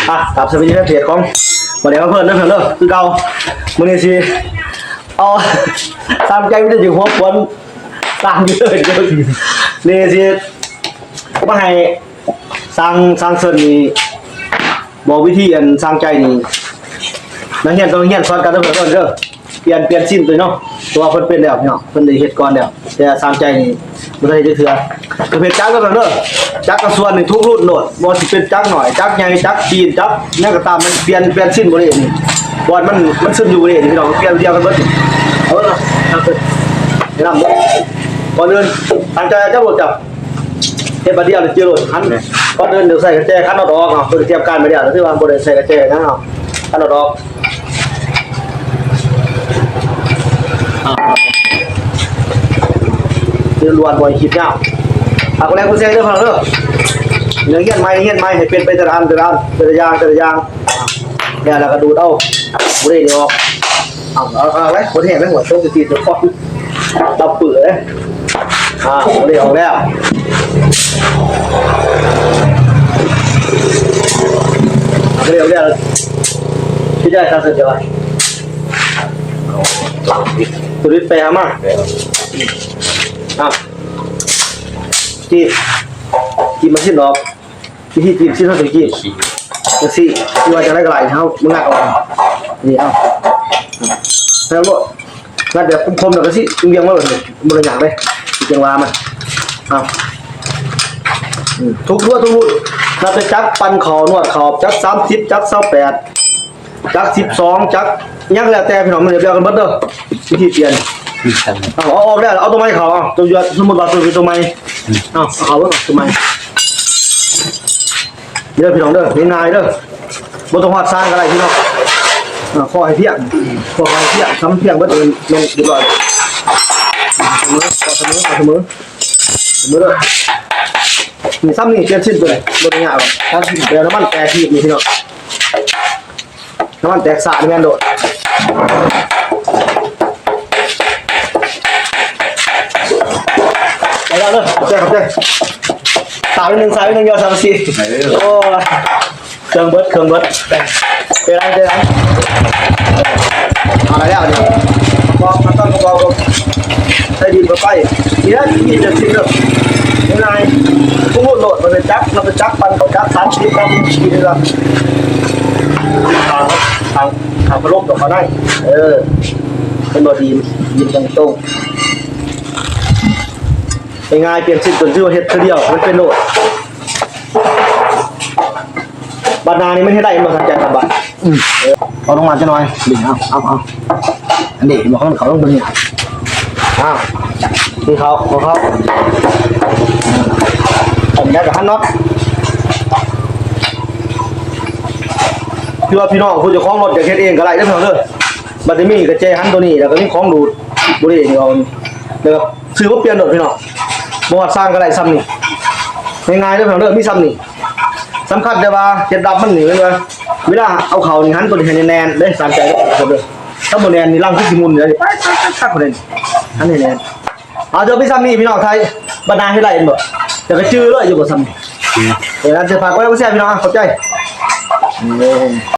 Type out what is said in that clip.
ອ່ະ ຕາມສະເປັນເພຈຂອງບໍ່ໄດ້ມາເພິ່ນເດີ ເດີ ຄືເກົ່າ. ມື້ນີ້ຊິເອົາ ຕາມໃຈມີແຕ່ຢູ່ຫົວຄວນ ສ້າງຢູ່ເລີຍ. ນີ້ຊິມາໃຫ້ຊ່າງ ຊ່າງເຊີນນີ້ ບອກວິທີອັນຊ່າງໃຈນີ້ ນັກຮຽນຕ້ອງຮຽນສອນກັນເດີ ເດີ. ປ່ຽນ ປ່ຽນຊິ້ນຕົວເນາະ ເພາະວ່າເພິ່ນເປັນແລ້ວເນາະ ເພິ່ນໄດ້ເຮັດກ່ອນແລ້ວ. ແຕ່ຊ່າງໃຈນີ້ບໍ່ທັນເຮັດຈັກເທື່ອ. ປະເພດຈັກແລ້ວເນາະ ຈັກກະສ່ວນນີ້ທຸກລຸ້ນໂລດ ບໍ່ວ່າຊິເປັນຈັກນ້ອຍ ຈັກໃຫຍ່ ຈັກຈີນ ຈັກຫຍັງກໍຕາມ ມັນປ່ຽນ ປ່ຽນຊິ້ນບໍ່ໄດ້ນີ້ ບ່ອນມັນ ມັນຊຶມຢູ່ບໍ່ໄດ້ນີ້ ພີ່ນ້ອງ ປ່ຽນດຽວກັນເບິດ. ເອົາເນາະ ແນະນຳເດີ ກ່ອນອື່ນຕັ້ງໃຈຈັກໂລດ ເຮັດບາດດຽວເລີຍ ເຈີໂລດ ຄັນ ກ່ອນອື່ນດຽວໃສ່ກະແຈຄັນເອົາດອກເນາະ ເພິ່ນກະຕຽມການມາແລ້ວ ຄືວ່າບໍ່ໄດ້ໃສ່ກະແຈຫຍັງເນາະ ຄັນເອົາດອກ ເດີ ລວດບໍ່ໃຫ້ຄລິບຍາວ. ຝາກກົດໄລກົດແຊເດີ ພີ່ນ້ອງເດີ ນັກຮຽນໃໝ່ ນັກຮຽນໃໝ່ ໃຫ້ເປັນໄປແຕ່ລະອັນ ແຕ່ລະອັນ ແຕ່ລະຢ່າງ ແຕ່ລະຢ່າງ ແລ້ວ ແລ້ວກະດູດເອົາ ບໍ່ໄດ້ອອກ. ເອົາ ເອົາ ເອົາໄວ້ ບໍ່ແຫ້ງໄວ້ ຫົວຕົກຕິດໆ ເອົາປືເລີຍ. ອ່າ ເລກອອກແລ້ວ ເລກອອກແລ້ວ ທີ່ໄດ້ ຕາມເສັດ ເອົາ ຕົວນີ້ໄປຫາມາ ອ່າ ຈີບ ຈີບມາຊິດອກ. ວິທີຈີບຊິເຮົາຊິຈີບຈັ່ງຊີ້ ຫຼືວ່າຈັ່ງໃດກໍໄດ້ ເຮົາມາງັດອອກ ນີ້ ເອົາ ແລ້ວກໍງັດແບບຄົມໆ ແລ້ວກໍຊິວຽງໄວ້ແບບນີ້ ບໍ່ໄດ້ຫຍັງເດ້ ຊິຈັ່ງວ່າມັນ ເອົາ ອືມ ທຸກຕົວທຸກລຸ້ນ ນັບແຕ່ຈັກປັ່ນເຂົ້າ ນວດເຂົ້າ ຈັກສາມສິບ ຈັກຊາວແປດ ຈັກສິບສອງ ຈັກຫຍັງແລ້ວແຕ່ ພີ່ນ້ອງ ມັນລຽບໆກັນເບິດເດີ ວິທີປ່ຽນ ເອົາ ເອົາອອກແລ້ວ ເອົາຕົວໃໝ່ເຂົ້າ ເອົາຕົວຍອດ ສົມມຸດວ່າຕົວ ຕົວໃໝ່ ເອົາ ເອົາເຂົ້າເບິ່ງ ຕົວໃໝ່. ເດີພີ່ນ້ອງເດີ ງ່າຍໆເດີ ບໍ່ຕ້ອງຮອດຊ່າງກໍໄດ້ພີ່ນ້ອງ ອ່າ ຂໍໃຫ້ພຽງ ຂໍໃຫ້ພຽງ ຊຳພຽງເບິດ ລົງລຽບຮ້ອຍ ສະເໝີ ຂໍສະເໝີ ຂໍສະເໝີ ສະເໝີເດີ ນີ້ ຊຳນີ້ ປ່ຽນຊິ້ນຕົວນີ້ ບໍ່ໄດ້ຍາກດອກ ແຕ່ນ້ຳມັນແຕກຮີດນີ້ພີ່ນ້ອງ. ນ້ຳມັນແຕກສະນີ້ແມ່ນໂດດ ໄປແລ້ວເດີ ຂອບໃຈ ຂອບໃຈ ສາວໜຶ່ງ ສາວໜຶ່ງ ຢອດສາມສີ່ ໂອ້ຍ ເຄື່ອງເບິດ ເຄື່ອງເບິດ ເປັນໄງ ເປັນໄງ ເອົາໄປແລ້ວນີ້ ປອກ ຂັ້ນຕອນກະປອກ ໃສ່ດິນເຂົ້າໄປ ນີ້ນະ ມີແຕ່ຊິ້ນເດີ ງ່າຍໆ ທຸກລຸ້ນໂລດ ມັນເປັນຈັກ ມັນເປັນຈັກ ປັ່ນເຂົ້າຈັກ ສາມສິບ ສາມສິບ ກິໂລ ທາງ ທາງພັດລົມດອກເຂົ້າໃນ ເອີ ເຫັນບໍ່ ດີນ ດີນຕົງໆ ງ່າຍໆ ປ່ຽນຊິ້ນຕົວ ຄືວ່າເຮັດເທື່ອດຽວ ມັນເປັນໂລດ. ບາດໜ້ານີ້ມັນເຮັດໄດ້ບໍ່ ສັງເກດບາດ ອືມ ເອີ ເອົາລົງມາຈັກໜ່ອຍ ເອົາ ເອົາ ເອົາ ອັນນີ້ ບໍ່ ເຂົ້າລົງເບິ່ງນີ້ ອ້າວ ນີ້ເຂົ້າ ເຂົ້າ ເຂົ້າ ອັນນີ້ກະຫັນເນາະ ຄືວ່າພີ່ນ້ອງຜູ້ເຈົ້າຂອງລົດຢາກເຮັດເອງກະໄດ້ເດີພີ່ນ້ອງເດີ ບັດນີ້ມີກະແຈຫັນໂຕນີ້ ແລ້ວກະມີຂອງດູດ ບໍ່ໄດ້ນີ້ ເອົາ ແລ້ວກະຊື້ມາປ່ຽນໂລດພີ່ນ້ອງ ບໍ່ຮອດຊ່າງກະໄດ້ຊ່ຳນີ້ ງ່າຍໆເດີພີ່ນ້ອງເດີ ມີຊ່ຳນີ້ ສຳຄັນແຕ່ວ່າເຮັດດັບມັນນີ້ແມ່ນວ່າ ເວລາເອົາເຂົ້ານີ້ຫັນໂຕນີ້ໃຫ້ແໜ້ນໆເດີ ຕາມໃຈເດີ ຖ້າບໍ່ແໜ້ນນີ້ລັງຄືຊິໝຸ່ນເລີຍ ປັກໆໆ ເລີຍ ຫັນໃຫ້ແໜ້ນ ເອົາ ເດີ ມີຊ່ຳນີ້ພີ່ນ້ອງໄທ ບັດໜ້າເຮັດໄດ້ບໍ່ ແຕ່ກະຈື່ເລີຍຢູ່ບໍ່ຊ່ຳນີ້ ເອີ ອັນເສຍຝາກໄວ້ບໍ່ແຊບພີ່ນ້ອງ ຂອບໃຈ ເອີ.